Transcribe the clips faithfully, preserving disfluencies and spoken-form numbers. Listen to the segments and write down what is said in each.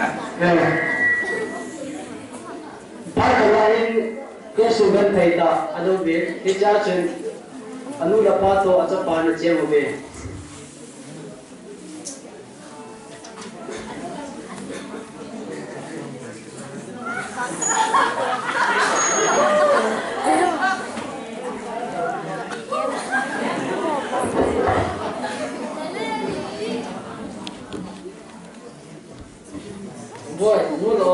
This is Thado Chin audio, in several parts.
Eh. Pai kala in, kesu ben thei ta, anu be, hicha chun, anu le apa toh achapa ana cheng uve. Boi, nu lo.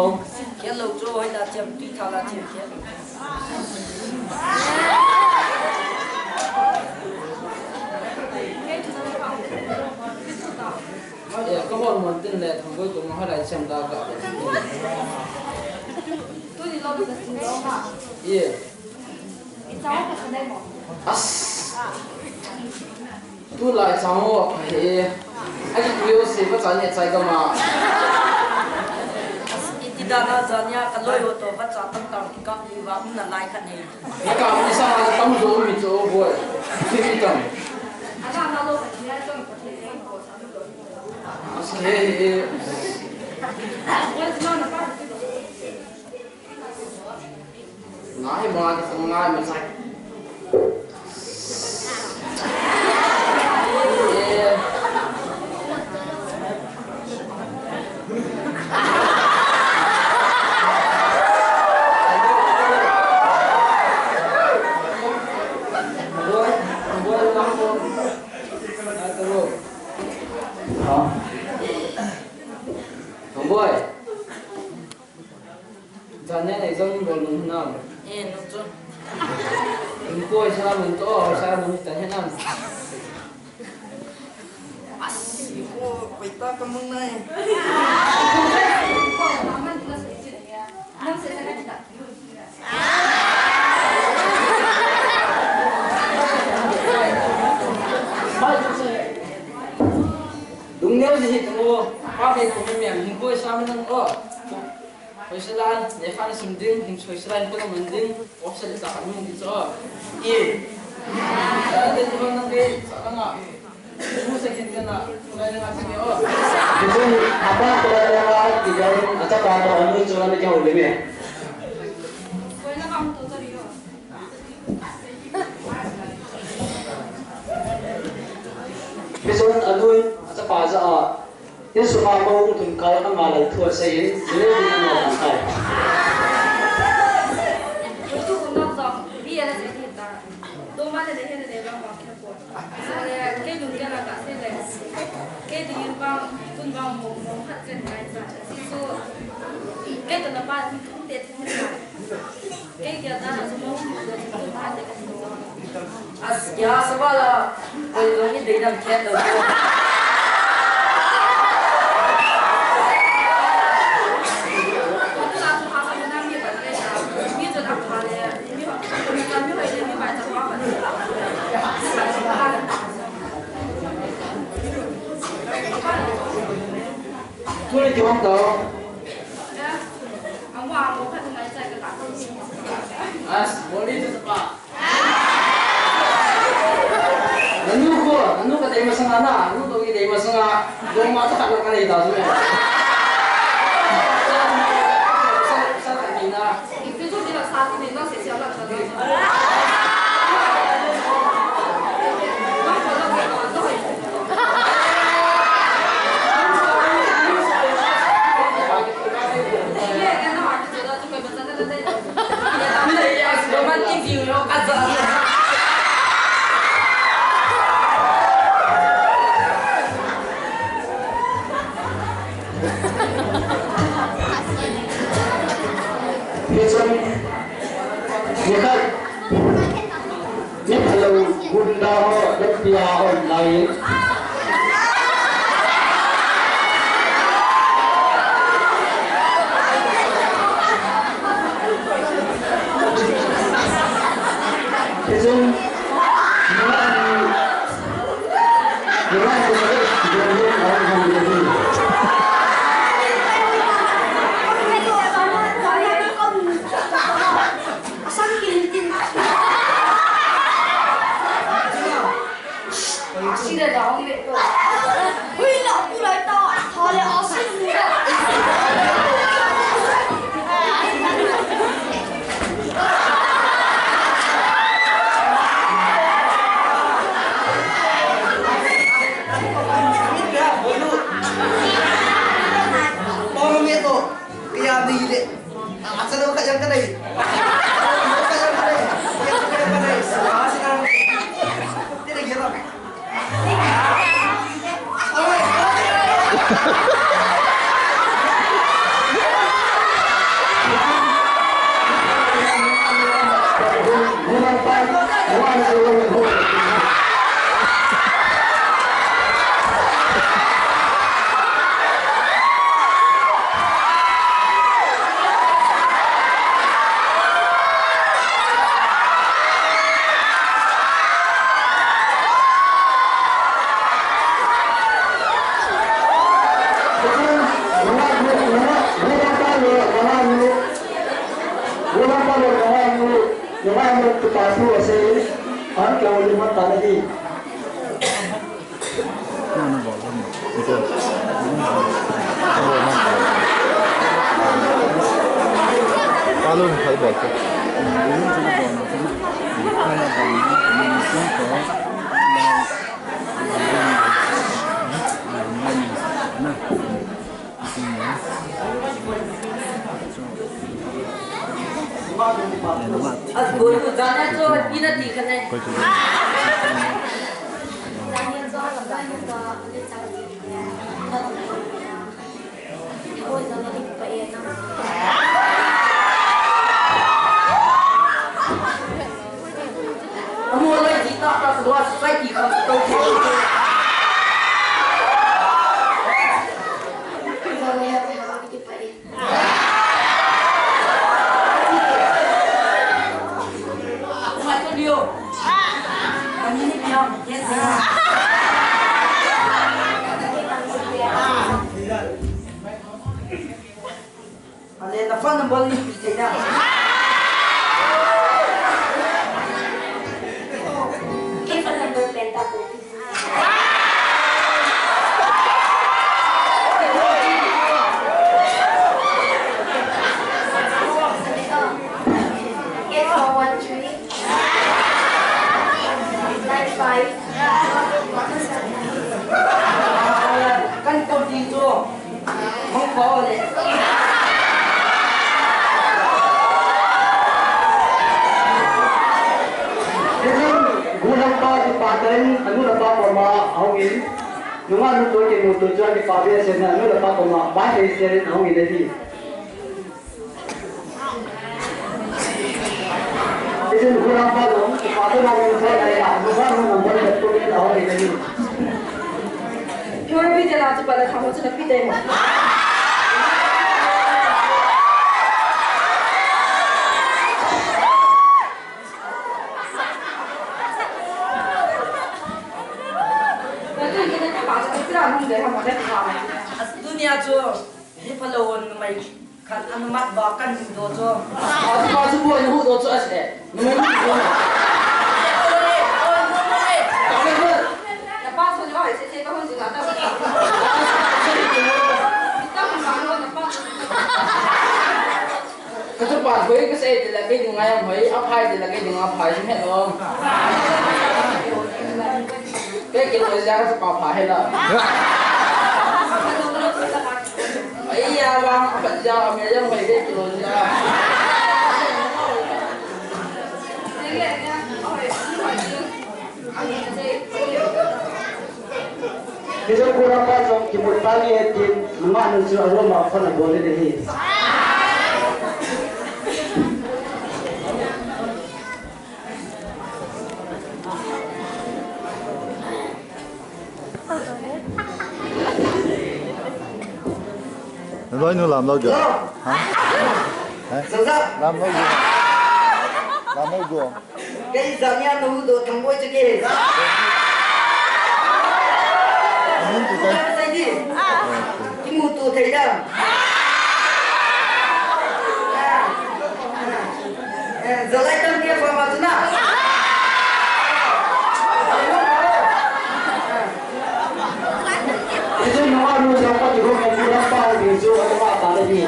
Kya lo cho hoi la chem, ti tha la chem kya. Eh, ka hon mon tin le, thang boi ko ma ha lai chem da ka. Tu ni lo ka sin lo ha. Ye. As. Tulai chang ho, he. Aji kuyo se, vacha neh chai kama. Iti dana jania, kaloi ho toh, vacha tamtah kikap ni va, umna lai khat nei. Nakap ni sa, tamjo mi cho, boi. Ti tam. As, he, he. Ngai ma, ngai ma sai. Boy. Janne nei jong bol nung hinam. Eh, nung chu. Nung koi sa nung to, sa nung ta hinam. As, ko koi ta ka mung nai. Lungneo ji hi tu, pa be ko me me, nung koi sa nung o. Hoisela, lekha na sim ding, hin hoisela hin kona man ding, opposite sa khat mun ding so. E. Sa ding ko nang ke, sa ka nga. Mu sa kin ka na, kulai na nga sa ke o. Kisun, apa ko na nga, kisun, acha pa to, anu chula ni kya hole me. Kisun, anu, acha pa ja a. Insung a mo hung tun kal a ngalai thu asei in, jilei ding a ngai tang tai. Thu kum nak jong, bi ana sei thei ta. Tuma le le he le le bang bang khe po. Sa le, kei lung kei la ka sei le. Kei ding in bang, tun bang mo, mo khat chen ngai sa. Si su, kei to na pa, thum te thum ta. As, kya sabala, koi jong ni dei dam khen lo. Tuni ti hong tao. As, boli tu sepa. Nanu ko, nanu ka dei masanga na, nanu to ki dei masanga, dong ma ta ka na ka dei da su. Sa, sa, sa ta ni na. Hichun, nikhat, mi phalou gunda ho, lampi a hon lai. Hichun, As gol ko jana cho pina ti kane. Ale, na phone number ni pi thei na. Kei phone number pen ta ko. Eight four one three nine five. Kan call ding chu. Hong call le. Gulam pa ti pa ten, anu le apa koma hong in. Nunga nu to ke nu to chuan ti pa be sen, anu le apa koma ba te sen hong in le ti. Isin gulam pa lo, pa to na ni sa na ya, gulam na na ba ko ni la ho ni ni. Yo pi te la chu pa la kha mo chu na pi te mo. Na tu ni na pa chu ti la mo de ha mo de kha. As dunia chu hi pa lo won mai. Kan anumat ba kan hu do chu. Ati pa chu boi hu do chu ase. Numei hu do. Oi, oi, oi, oi. Ka pa chu ni ba se se ka hon jing a ta. Ta ma no na pa. Ka chu pa boi ka se de la ke ding a yang hoi, a phai de la ke ding a phai he lo. Ke ke lo ja ka chu pa pha he la. Ai ya, vang, a pat ja, a me jang mai de kilo ja. Kijo kura pa jong ki mo pa ni e tin, ma nu chu a ro ma pa na bo le ni. Loi nu lam lo go. Ha? Ha? Lam lo go. Lam lo go. Kei jania nu do thang boi chu ke. Min tu kai. Sai di. Kimutu thei da. Eh, zalai tam dia pa ma tu na. Itu nama lu siapa tu, lu main bola apa, lu tu apa, apa lagi?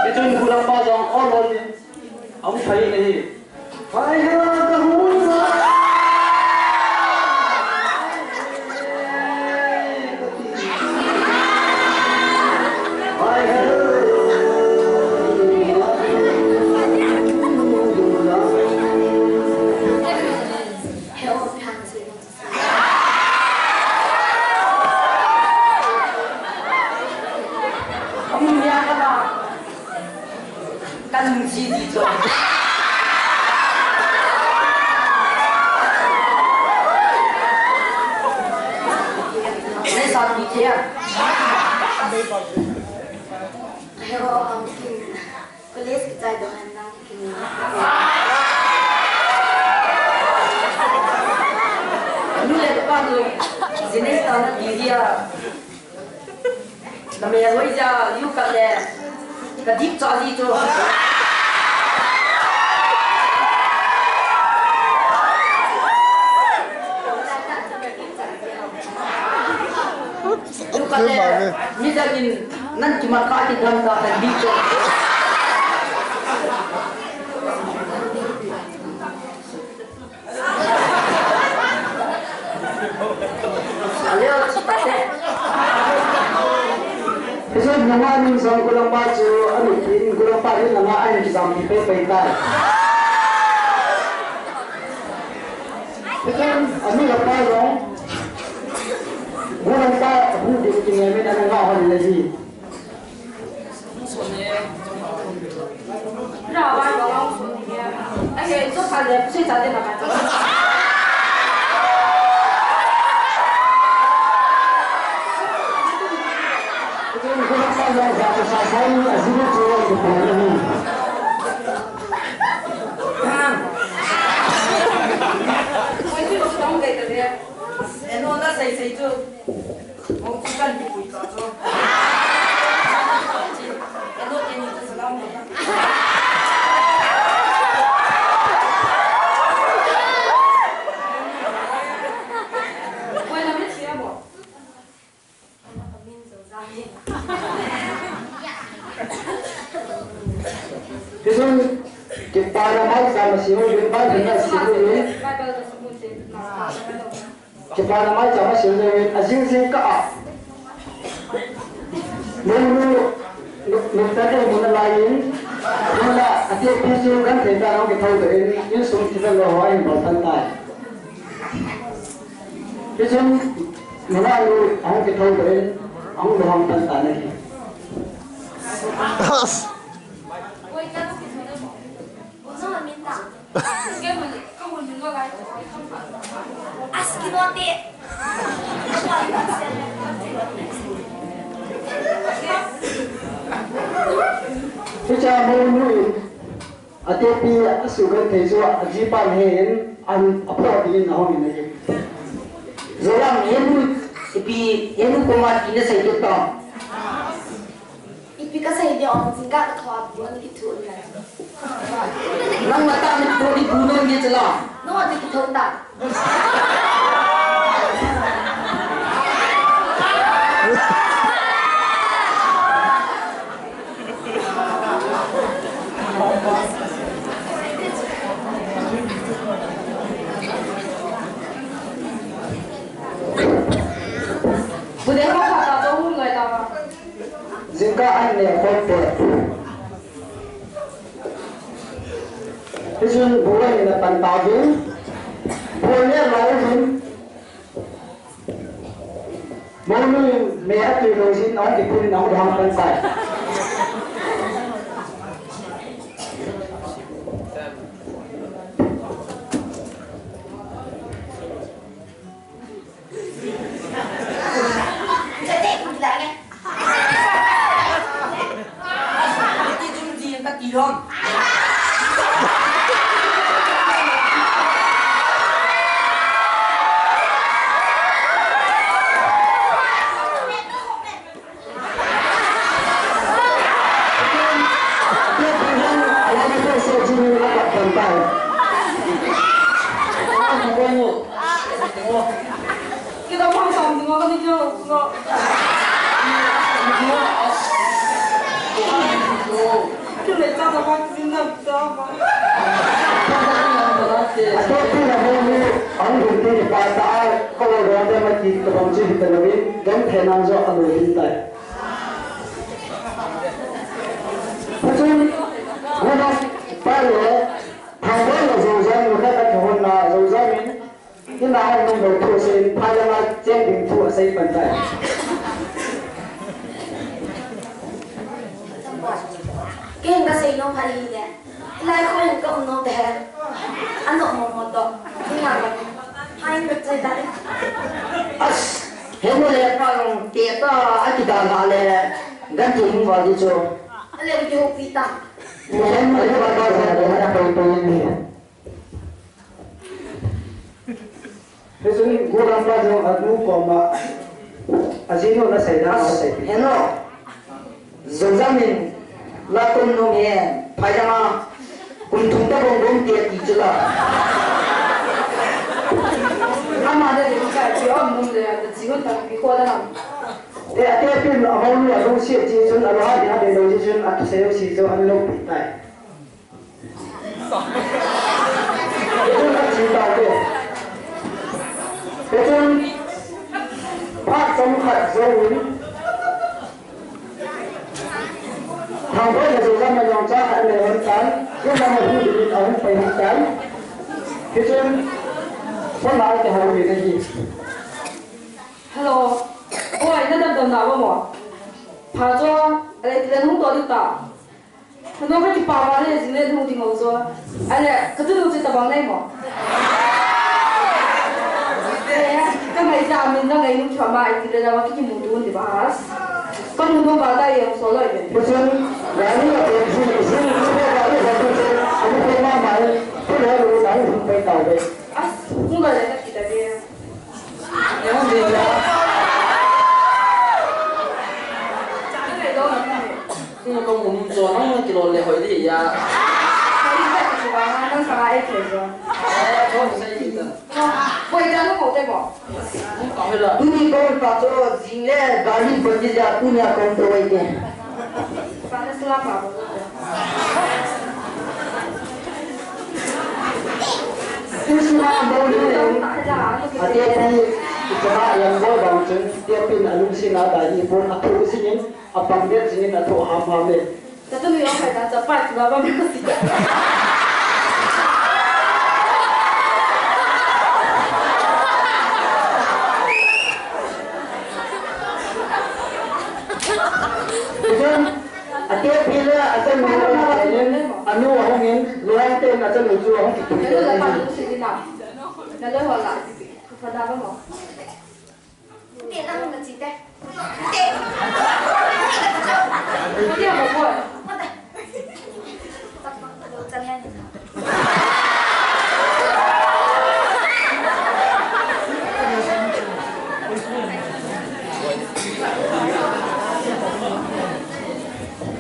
Itu bola apa yang all on, ang saya ni. Fire the whole world. Ayo, ang kin. Police kichai doh hen nang kin. Nu le pa nu. Business tana didi a. Namel hoija, yu kale. Kadip cha ji chu. Yu kale. Mi dang in nan kimat kha kidang ta kadip chu. Aleo chipate. Hichun nungah ning jong golhang pa chu, ani tin golhang pa hin nungah ahin kijam pi pe pe tai. Hichun ani la pa jong golhang pa hu ding kinei min ani nga hon le ji. Eno na sei sei chu. Hichun, kipana maicham asem uvin, Bible na asem uvin. Kipana maicham asem uvin, ajing jing kah a. Monu, nu, nu ta de mona lai in, mona ate pi chu kan thei ta long kithou doh in, insung thil lo ho ahin bol tan tai. Hichun, nungah nu ahung kithou doh in, ahung lhung tan tan ahi. Hiche a monu in, atepi asuhgal thei chu ajipan ahin, an aphoh dingin ahung in ahi. Jolam, henu, ipi, henu koma tina sei kit tam. Ipi kasei dia om, jingkah kathoh a bu ana kithu in lai. Nang matah a bu ni bu non dia chala. No, ati kitho ta. Bu de ma kha ta to hun lai ta ba. Jingkah an ne khom te. Hichun bu ahin apan tauvin. Bu ne lou hin. Monu in me atui lou jin ahung kipun in ahung lhung pan tai. Atopi na honu, ang gunting ipata, ko lo ronde mati, kabang chi hita na win, gam thena jo alo hintai. Pachun, guna, pale, thangwa la zozan, muka ka kahon na zozan min, ina hai nung lo thu sin, pala ma chen ding thu asei pantai. Ken ka sei no hari le. Lai khong ka um nom te he. Ano mo mo to. Ni na ba. Hai ka chai da. As. Henu le pa long te ta a ki da la le gan ti hung va di chu. A le ki ho pi ta. Henu le pa ta sa le na pai pai ni. Hichun Golam pa jong anu koma ajinu na sei da na sei. Henu. Zozam in la kum nung he, phai dang a, kum thum ta bong bong tia ti chu la. Ama na ding ka ti om nung le, ta chi hon ta pi ko da ham. Te, te pin a bong lu a lu si chi chun a lu ha dia de lu si chun a tu se lu si chu an lu pi tai. Hichun a chi ta te. Hichun phat chomkhat jouvin Thangboi le Zozam a jong cha khat le hon tan, Golam a hu ding in a hung pai hon tan. Hichun, phone a kihou in ahi. Hello. Oi, na dam dam na ba mo? Pha cho, ale, tile hung to di ta. Kano ka kipa ba le, jing le hung di mo cho. Ale, ka tu nu che ta bang nai mo. Ka ngai ja min na ngai nu kha ma ai ti le na wa ki mu tu ni ba has. Ka mu nu ba ta ye so lo ye. Kusun, gari a pe jing, jing, jing, gari a pe jing, amu pe ma ma, tu le lu na hu pe ta be. As, mu ga le ka ki ta be. Ye hung de ya. Ka ngai do na. Kum ka mu nung chu nang kilo le hoi di ya. Hoi di ya, ka chu ba nang sa ai ke jo. Eh, ko sa i ta. Hoi da no mo te mo. Ka hoi la. Tuni ko pa chu jing le gari bandi ja tuni a kon to wai ke. Pa na sala pa bo. Tusuna mo ni. Ate ti, ita yang bo bang chun, tia pin alung sina da ni pon a thu sinin. Apang dia singin a tho ham ham e. Tatu mi yong kai ta chapa tu la ba mi ko si. Ijon, ate pila ate mi yong kai in, anu ahung in, luang ten ate mi chu ahung ki pui. Nalo la pa lu si na. Nalo ho la. Fa da ba mo. Te na hung na chi te. Te. Te mo ko.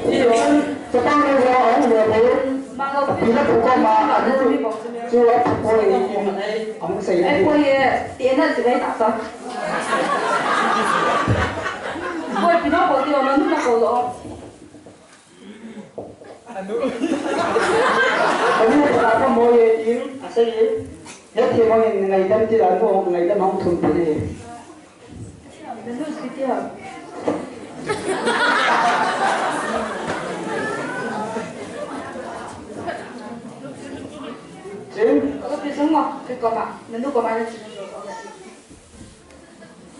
Iyo, chetang le jo ang le. Pina phu ko ma, anu chu a phu ko e, kin, amu sei. Ai ko ye, ti na ti lai ta sa. Ko pina ko ti ma nu na ko lo. Anu. Anu ta ka mo ye, kin, a sei ye. He ti mo ye ngai dam ti la mo, ngai dam hung thum ti le. Chin.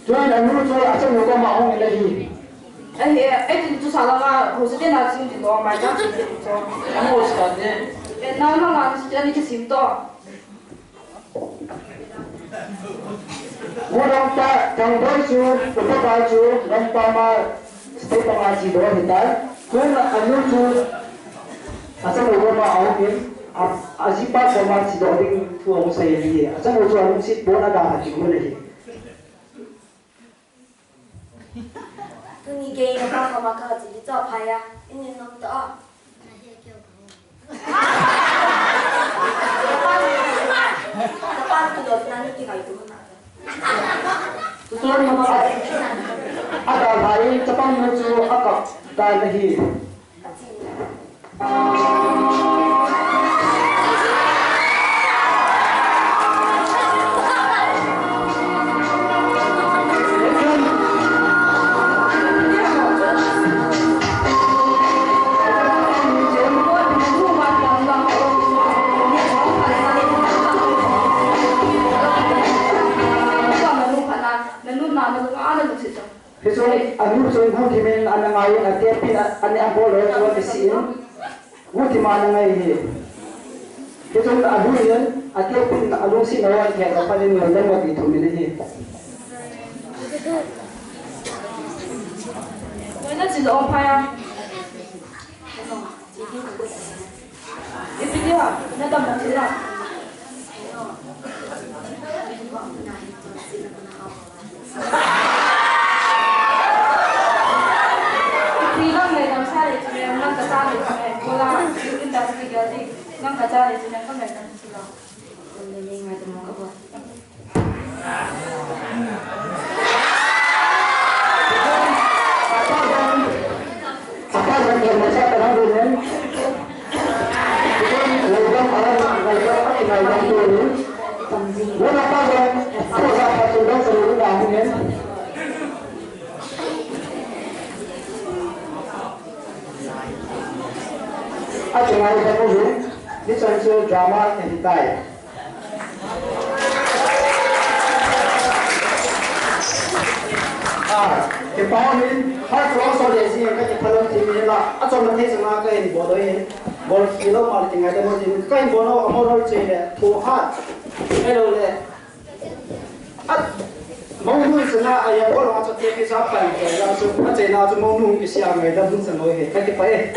Chuin anu chu achanu koma hung in ahi. Ahi, eh, eh, tin chu sala ma, ho se te na chin tin do, mai ta chin tin chu. Anu ho se ta ne. Eh, na na na, ani kisim to. Pu Longpa, Thangboi chu, upa pa chu, Longpa ma, step pa ma chi do hitai. Tun anu chu, achanu koma ahung in, a, ajipa koma chi do ding thu ahung sei ahi. Achanu chu alungset pon a ga ha ti hu le hi. Tuni kei napa koma kache di cho phai a, inin nom to. Napa tu lo na ni ki ngai tu na. Tuan napa. Ada bhai chapang nu chu akap ta nahi. Hichun anu chun hung kimin ana ngai in, ate pin a, ana abol le chun isi in. Guti ma ana ngai hi. Hichun anu in, ate pin alungset na wan khe ka panin ngai dan ma ti thum in hi. Nachi lo phai a. Ipi dia, nadam na thila. Ipi lang ngaidam sa le chule, nang kacha le chule, bola, industry girl di, nang kacha le chule, kangaidam thila. Achunga ipa movie, this one is drama and tai. Ah, kipah in, heart close on the scene, ka kipah lom ti mi la, a chom na thei sanga ka in bol doi in, bol kilo mal ti ngai da mo ti, ka in bol no, amo roi che le, to heart, hello le. At, mo nu sanga a ya bol a chom ti ki sa pan, ka ya su, a che na chu mo nu ki sia ngai da bun sa noi he, ka kipah e.